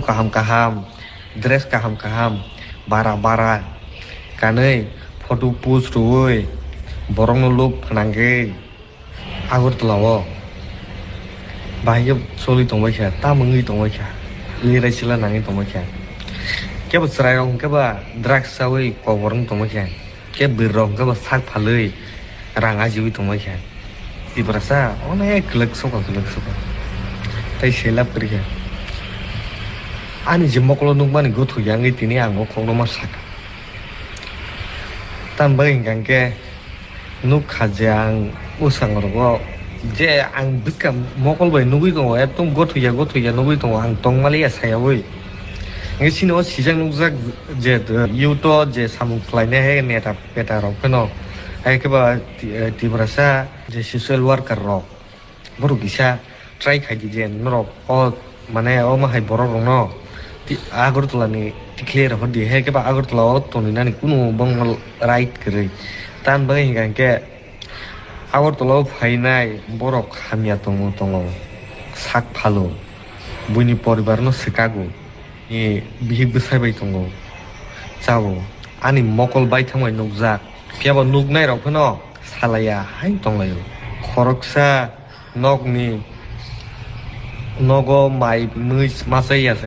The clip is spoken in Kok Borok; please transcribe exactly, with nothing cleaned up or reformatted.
Kaham kaham, dress kaham kaham, bara bara kanwi photo post rwui borokno look phnangwi Agartala o bahai khe choli tongbai kha, tamo wngwi tongbai kha, lirai sila nangwi tongbai kha. Kebo chwrairok hwnkhe ba drugs chaui kobor wng tongbai kha. Khe bwrwirok hwnkhe bo sak phalwi rang ajiwi tongbai kha. Tiprasa onek kwlwk sokha kwlwk sokha. Tei selap kwrwi kha. Ani je mokolo nukmani gothoya wngwi tini ang o kokno ma sakha. Tamni bagwi hwnkha hwnkhe nukha je ang bwskango rogo je ang bwskang mokol bai nugwi tongo, ekdom gothoya gothoya nugwi tongo, ang tongmaliya sayawi. Hwnkhe chini o sijak nukjak je youth o je samung khlainai hai neta peta rok phano, hai khe ba Ti-, eh, Tiprasa je social worker rok, borok kisa try khai di je norok o, mane, omo hai borok rokno ti-, Agartala ni tikhle rohor di, hai khe ba Agartala o tongwi nani kunu bangma right kwrwi. Tamni bagwi hwnkha hwnkhe Agartala o phainai borok hamya tongo, tongo, sak phalo, buini poribar no swkago. Ni bihik bwsai bai tongo, chao. Ani mokol baithang bai nukjak. Phiya bo nuknai rok phano salaiya hai tonglaio. Khoroksa nokni nogo mai mui machaiya.